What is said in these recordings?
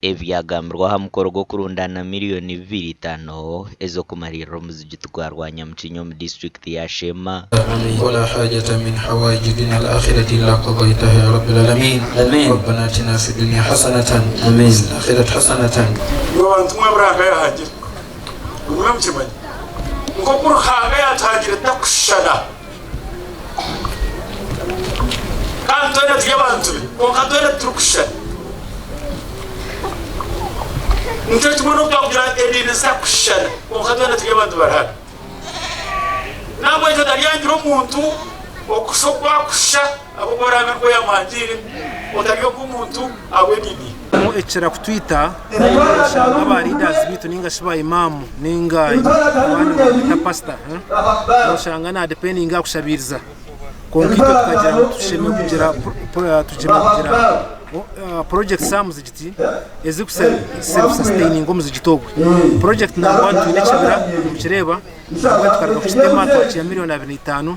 Ebi byagambirwe aha mukoro gw'okurundaana miriyoni 2.5 ez'okumariirira omuzigiti gwa Rwanyamukinya omu disiturikiti ya Sheema. Wala hajata min hawaiji dunya wal akhirati illa qadaytaha ya rabbil alamin Rabbana atina fi dunya hasanatan wa fil akhirati hasanatan. Imwe bantu mwe abu Ruhanga yaahangire, imwe mukimanye nk'oku Ruhanga yaatuhangire tutakushushana. Kandi twena turi abantu be, kwonka twena titurikushushana. Nikyo kimwe n'obu twakugira ediini zitakushushana, kwonka twena turi abantu ba Ruhanga. Nahabwekyo otaryangira omuntu okusha oku akusha ahabw'okuba Ruhanga nikwo yaamuhangiire, otaryoga omuntu ahabw'ediini ye. Ekikira kutwita noshanga ba leaders baitu ninga shi ba imam ninga abandi nibabeeta pastor noshanga na dependinga aha kushabiiriza kwonka itwe tukagira ngu tushemereire kugira kugira projects aha muzigiti eziri self sustaininga omuzigiti ogwe. Project nangwa twine ekibira nimukireeba nabwo tukaruga kukitema twakiha miriyoni 25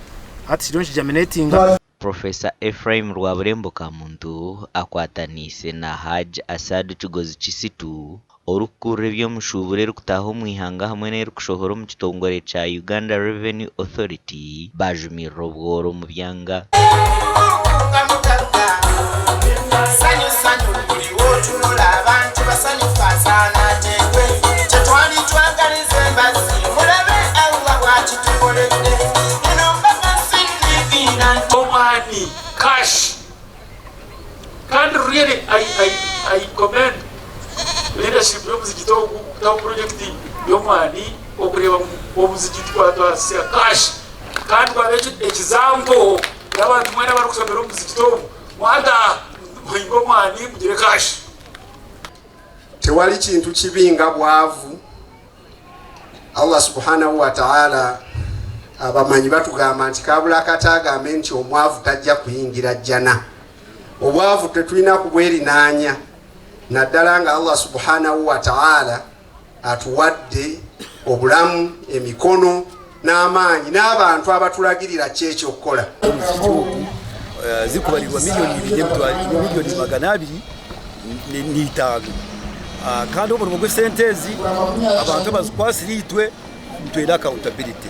hati kiriyo nikigerminatinga. Professor Ephraim Rwaburembo Kamuntu akwataniise na Hajj Asadu Kigozi Kisitu orikukurira eby'omushuuburo erikutaaha omu ihanga hamwe n'erikushohora omu kitongore kya Uganda Revenue Authority baajumirira obworo omu byanga. Omwani, cash. Kandi really I, I, I commend leadership y'omuzigiti ogu kutaho project y'omwani okureeba ngu omuzigiti gwatwasya cash kandi gwaba example y'abantu mwena abarikushomera omu muzigiti ogu mwataaha muhinge omwani mugire cash. Tewali kintu kibi nga bwavu. Allah subhanahu wataala abamanyi batugamba nti kabula kata agambe nti omwavu tajja kuyingira jjana. Obwavu tetulina kubwerinaanya naddala nga Allah subhanahu wataala atuwadde obulamu, emikono n'amaanyi n'abantu abatulagirira ki ekyokukola. Omuziki ogu zirikubarirwa miriyoni ibiri n'emitwaro miriyoni 205 kandi omurimo gw'esente ezi abantu abazikwatsire itwe nitwenda accountability.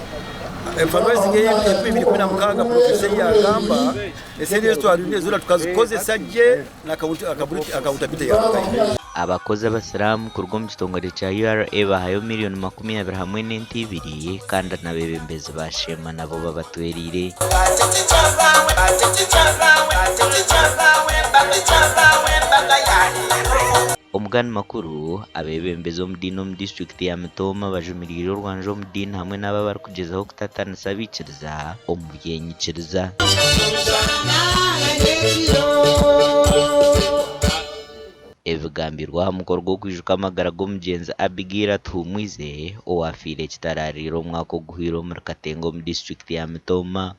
Emfano ezi nk'eya 2016 Professor ei yaagamba esente ezi twarunzire zoona tukazikozesa gye na accountability yaarugayo. Abakozi abasiraamu kuruga omu kitongore kya URA bahayo miriyoni 20 hamwe n'ente ibiri kandi n'abeebembezi ba Sheema nabo babatwereire. Omugani makuru, abeebembezi omu diini omu disiturikiti ya Mitooma bajumiriire orwanju omu diini hamwe n'abo abarikugyezaho kutatanisa abaikiriza omu by'enyikiriza. Ebigambirwe aha mukoro gw'okwijuka amagara g'omugyenzi Abigail Atuhumwize owaafiire kitaraariire omwaka oguhweire omuri Katenga omu disiturikiti ya Mitooma.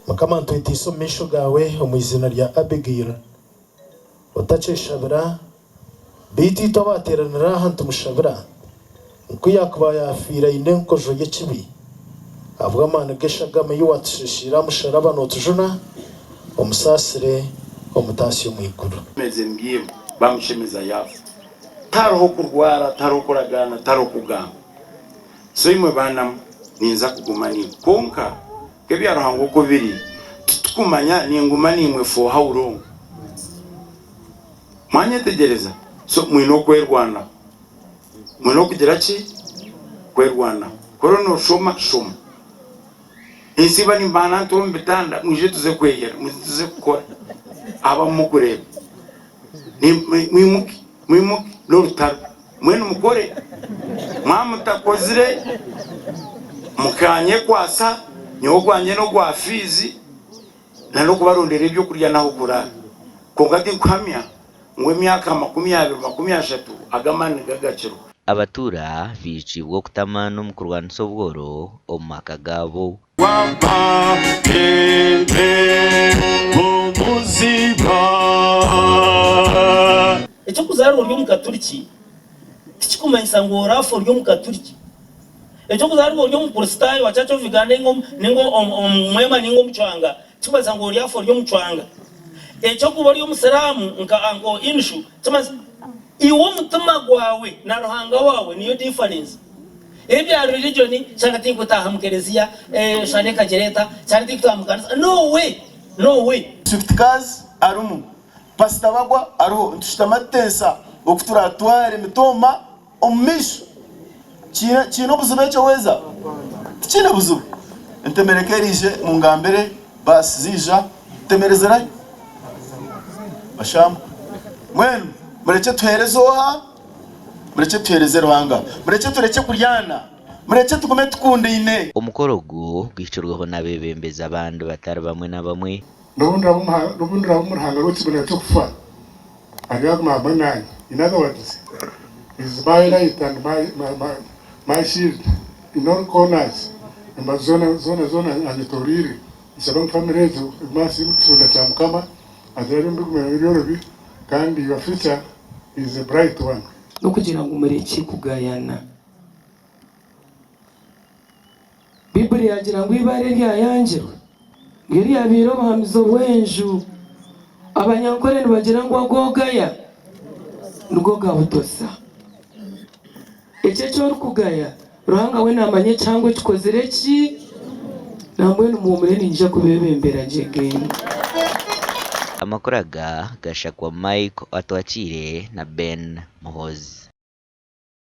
Mukama ntwetiisa omu maisho gaawe omu iziina rya Abigail otakyeshabira beitu itwe abateeranira aha nitumushabira nku yaakuba yaafiire aine enkojo y'ekibi ahabw'amaani g'eshagama ei waatushesheire aha musharaba nootujuna omusaasire omutaasye omu iguru. Bamushemeza yaafa. Tihariho kurwara, tihariho kuragaana, tihariho kugamba. So imwe baana mwe, ninza kuguma naimwe. Kwonka nk'ebya Ruhanga oku biri, titukumanya ninguma naimwe for how long. Mwanyetegyereza? So mwine okwerwanaho. Mwine okugira ki? Kwerwanaho. Ku oriyo nooshoma, shoma. Ensiiba nimbaana ntuura omu bitanda, mwije tuze kweyera, mwije tuze kukora. Abamu mukureeba. Mwimuke, mwimuke n'orutaro, mbwenu mukore. Mwaba mutakozire, mukanyekwatsa, nyowe ogwangye n'ogwa fiizi n'okubarondera ebyokurya n'ah'okuraara. Kwonka tinkuhamya ngu emyaka 20, 30 aga amaani nigagakirwa. Abatuura baijukiibwe okuta amaani omu kurwanisa obworo omu maka gaabo. Eky'okuzaarwa ori Omukaturiki tikikumanyisa ngu oraafa ori Omukaturiki. Eky'okuzaarwa ori Omukristaayo wa Church of Uganda ninga Omwema ninga Omucwanga tikikumanyisa ngu oryafa ori Omucwanga. Eky'okuba ori Omusiraamu nka Uncle Inshu kimanyisa iwe omutima gwawe na Ruhanga waawe niyo difference. Ebya religion shana tinkutaaha mu kereziya, shana ekagira eta, shana tinkutaaha mu kanisa, no way, no way. Swift Cars arimu, Pasita Bagwa ariho nitushutama tutensa oku turatware emitooma omu maisho. Kiine kiine obuzibu ekyo weeza? Tikiine buzibu. Entemere ka eriije mungambire baasi ziija ntemerezerayo. Bashamba. Mbwenu murekye tuheereze oha? Murekye tuheereze Ruhanga. Murekye turekye kuryana. Murekye tugume tukundaine. Omukoro ogu guhikirweho n'abeebembezi abandi batari bamwe na bamwe. N'obu ndaabe omu ruhanga rw'ekibina ky'okufa, aryaguma hamwe naanye. In other words, he is my light and my, my, my, my shield in all corners. Embaju zoona zoona zoona anyetoreire. Nshaba ngu family egyo egume ahansi y'ekibina kya Mukama, agirabe omu bigumire n'ebyorobi, kandi your future is a bright one. N'okugira ngu murekye kugayana. Baiburi yaagira ngu eibaare eryayangirwe niryo ryabaire obuhamizo bw'enju. Abanyankore nibagira ngu agu ogaya nigo gabutosa. Ekyo eki orikugaya, Ruhanga we naamanya ekihango ekikozire ki? Nambwenu muhumure niinyija kubeebembera ngyegaine. Amakuru aga gashakwa Mike Atwakiire na Ben Muhoozi.